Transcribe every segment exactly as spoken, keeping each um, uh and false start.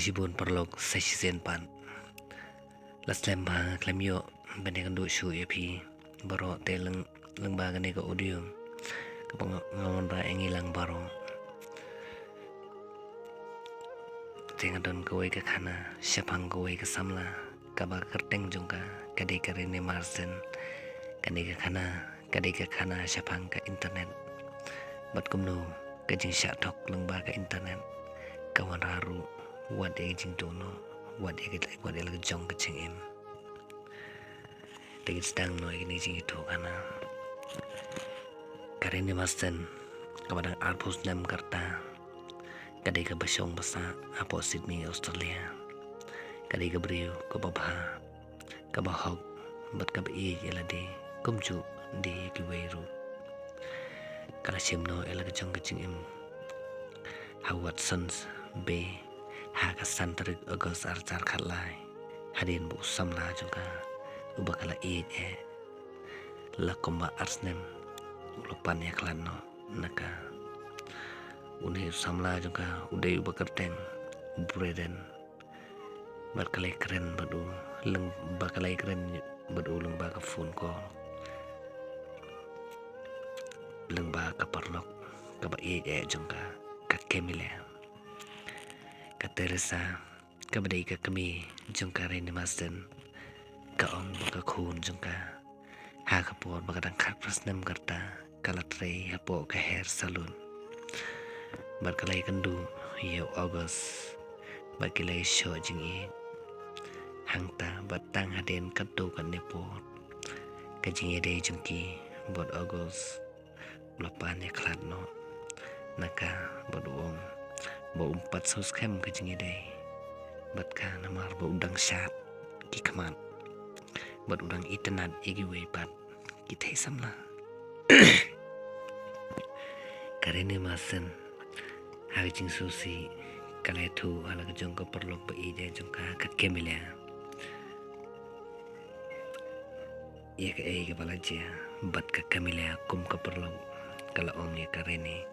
Shibun paralok sa shisien pat. La slem ba khlem ïoh ban ïakynduh shuh ïa phi baroh te lyng, lyngba kane ka audio kaba nga, nga wanrah ïa ngi lang baroh. Te nga don kawei ka khana shaphang kawei ka samla kaba kyrteng jong ka ka dei ka René Marsden. Kane ka khana ka dei ka khana shaphang ka internet. Bad kumno ka jingshah thok lyngba ka internet ka wanrah ruh wat ïa ka jingduh noh, wat ïa ka, wat ïa la ka jong ka jingim. Te ngin sdang noh ïa kane ka jingïathuhkhana. Ka René Marsden kaba dang arphew snem ka rta, ka dei kaba shong ba sah hapoh Sydney, Australia. Ka dei ka briew kaba bha, kaba hok bad kaba ïeit ïa lade kumjuh de ïa kiwei ruh. Ka la shim noh ïa la ka jong ka jingim ha Watsons Bay ha ka san tarik August ar hajar khatlai, hadien ba u samla jong ka uba ka la ïeit eh la kumba ar snem u la pan ïakhlad noh na ka. Une u samla jong ka u dei uba kyrteng u Braden. Bad ka la ïakren bad u lyng, bad ka la ïakren bad u lyngba ka phone call lyngba ka paralok kaba ïeit eh jong ka, ka Camilla. Ka Teresa kaba dei ka kmie jong ka René Marsden ka ong ba ka khun jong ka ha ka por ba ka dang khatphra snem ka rta ka la trei hapoh ka hair salon. Bad ka la ïakynduh ïa u August bad ki la ïashoh jingïeit. Hangta bad tang hadien katto katne por ka jingïadei jong ki bad u August u la pan ïakhlad noh na ka bad u ong ba um pat sngewskhem ka jingïadei bad ka namar ba u dang shad ki khmat bad u dang itynnad ïa kiwei pat ki thei samla. Ka René Marsden ha ka jingsngewsih ka la ïathuh ha la ka jong ka paralok ba ïeit eh jong ka, ka Camilla, ïa kaei kaba la jia. Bad ka Camilla kum ka paralok ka la ong ïa ka René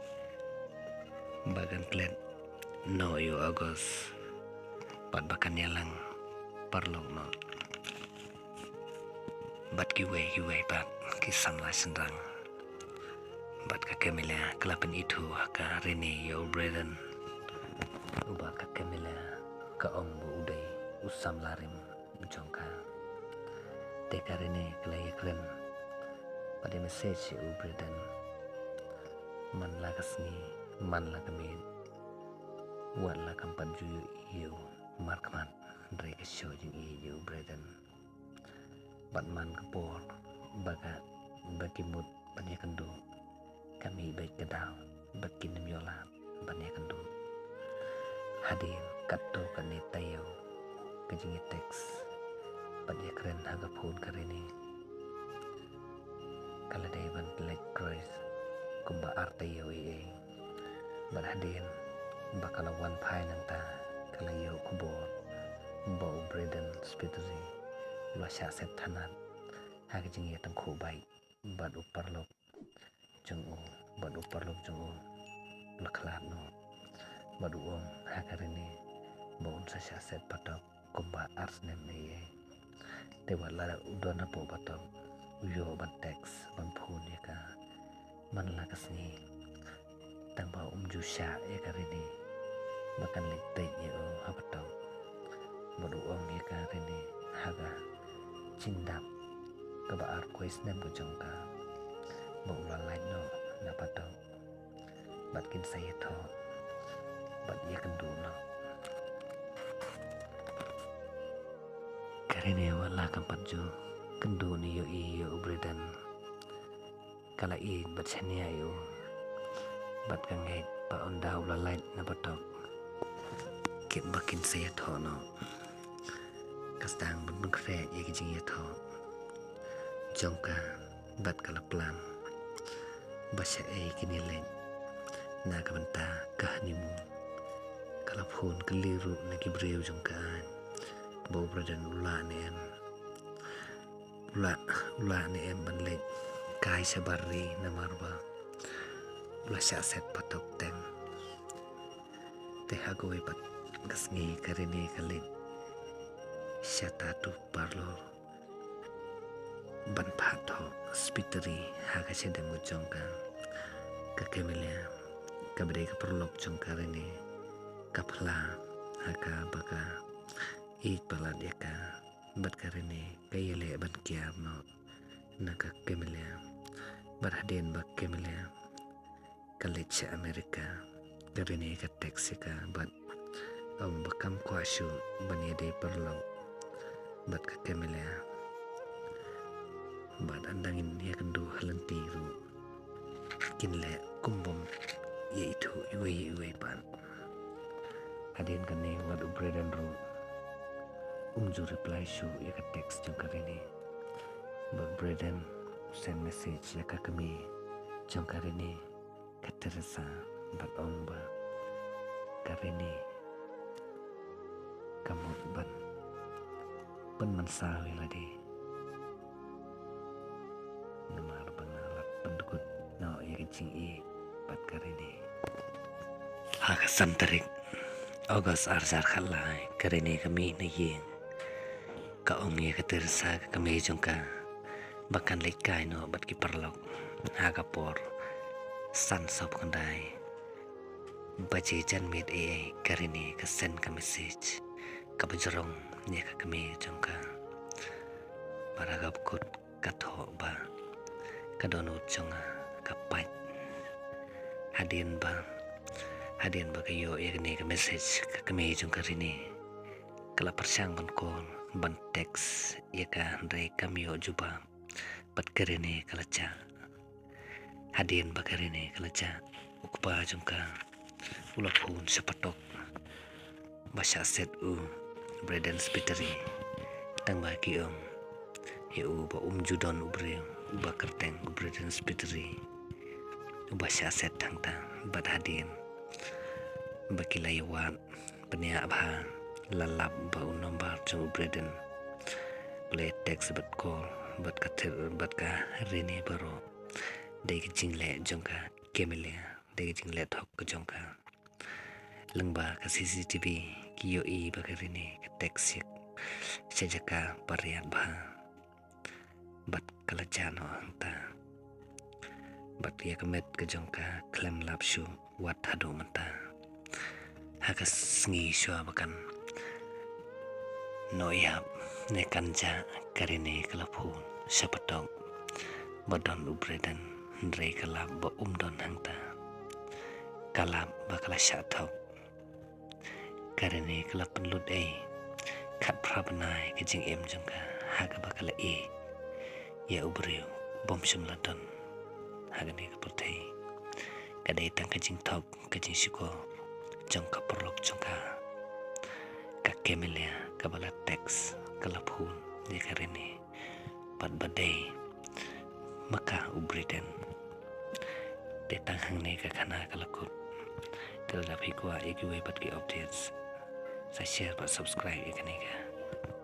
ba kan klet noh ïa u August bad ba kan ïalang paralok noh bad kiwei kiwei pat ki samla shynrang. Bad ka Camilla ka la pynithuh ha ka René ïa u Braden, uba ka Camilla ka ong ba u dei u samla rim jong ka. Te ka René ka la ïakren bad ïa message ïa u Braden. Man la ka sngi, man la ka miet, wat la kam pat ju ïohi ïa u markhmat hynrei ka shoh jingïeit ïa u Braden. Bad man ka por ba ka, ba ki mut ban ïakynduh, ka mih beit ka daw ba kin ym ïoh lad ban ïakynduh. Hadien katto katne taïew ka jingïa text bad ïakren ha ka phone ka René. Ka la dei ban leit kroi kumba ar taïew ei ei. Bad hadien ba ka la wan phai nangta ka la ïoh khubor ba u Braden Spiteri u la shah set thanat ha ka jingïatyngkhuh bike bad u paralok jong u, bad u paralok jong u u la khlad noh. Bad u ong ha ka René ba un sa shah set patok kumba ar snem ei ei. Te wat la u don hapoh patok u ïoh ban text ban phone ïa ka man la ka sngi. Tang ba um ju shah ïa ka René ba kan leit peit ïa u ha patok. Bad u ong ïa ka René ha ka jingdap kaba ar kwai snem ka jong ka ba u la lait noh na patok bad kin sa ïathoh bad ïakynduh noh. Ka René wat la kam pat ju kynduh ne ïohi ïa u Braden. Ka la ïeit bad shaniah ïa u bad ka ngeit ba ynda u la lait na patok kit ba kin sa ïathoh noh. Ka sdang ban pynkhreh ïa ka jingïathoh jong ka bad ka la plan ba shaei kin ïa leit na ka bynta ka honeymoon. Ka la phone kylli ruh na ki briew jong ka ba u Braden u lah ne em. U lah, u lah ne em ban leit kai shabar ri namar ba u la shah set patok teng. Te ha kawei pat ka sngi ka Rene ka leit sha tattoo parlour ban phah thoh Spiteri ha ka shadem ka jong ka. Ka Camelia kaba dei ka paralok jong ka Rene ka phla ha kaba ka ïeit palat ïa ka, bad ka Rene ka ïaleh ban kiar noh na ka Camelia. Bad hadien ba ka Camelia ka leit sha America, ka Rene ka text ïa ka bad ong ba kam kwah shuh ban ïadei paralok bad ka Camelia. Bad hadien ïa ka duh ha lynti ruh kin leh kum bym ïa ithuh iwei ïa iwei pat. Hadien kane wat u Braden ruh um ju reply shuh ïa ka text jong ka Rene. Bad Braden u send message ïa ka kmie jong ka Rene, ka Teresa, bad ong ba ka Rene ka mut ban pynmynsaw ïa lade. Namar ba nga la pyndkut noh ïa ka jingïeit bad ka Rene. Ha ka san tarik August ar hajar khatlai, ka Rene ka mih na ïing. Ka ong ïa ka Teresa ka kmie jong ka ba kan leit kai noh bad ki paralok. Ha ka por san sawphew khyndai baje janmiet ei ei, ka Rene ka send ka message kaba jrong ïa ka kmie jong ka. Bad ha kaba kut ka thoh ba ka dohnud jong nga ka pait. Hadien ba, hadien ba ka ïoh ïa kane ka message, ka kmie jong ka Rene ka la pyrshang ban call, ban text ïa ka, hynrei kam ïoh jubab. Bad ka Rene ka la jah. Hadien ba ka Rene ka la jah, u kpa jong ka u la phone sha patok ba shah set u Braden Spiteri. Tang ba ki ong ïa u ba um ju don u briew uba kyrteng u Braden Spiteri uba shah set hangta. Bad hadien ba ki la ïa wad bniah bha, la lap ba u number jong u Braden, u la text bad call bad ka Ter-, bad ka Rene baroh. Dei ka jingleh jong ka Camelia, dei ka jingleh thok ka jong ka. Lyngba ka C C T V ki ïohi ba ka Rene ka text sha jaka ba riat bha. Bad ka la jah noh hangta. Bad ïa ka met ka jong ka khlem lap shuh wat haduh mynta. Ha ka sngi shuwa ba kan noh ïap ne kan jah, ka Rene ka la phone sha patok ba don u Braden, hynrei ka lap ba um don hangta. Ka lap ba ka la shah thok. Ka Rene ka la pynlut ei khatphra bnai ka jingim jong ka ha kaba ka la ïeit ïa u briew bym shym la don ha kane ka pyrthei. Ka dei tang ka jingthok, ka jingshukor jong ka paralok jong ka, ka Camelia, kaba la text, ka la phone ïa ka Rene. Bad ba dei ma ka u Braden. Te tang hangne ka khana ka la kut. Te lada phi kwah ïa kiwei pat ki updates, sa share bad subscribe ïa kane ka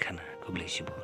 khana. Khublei shibun.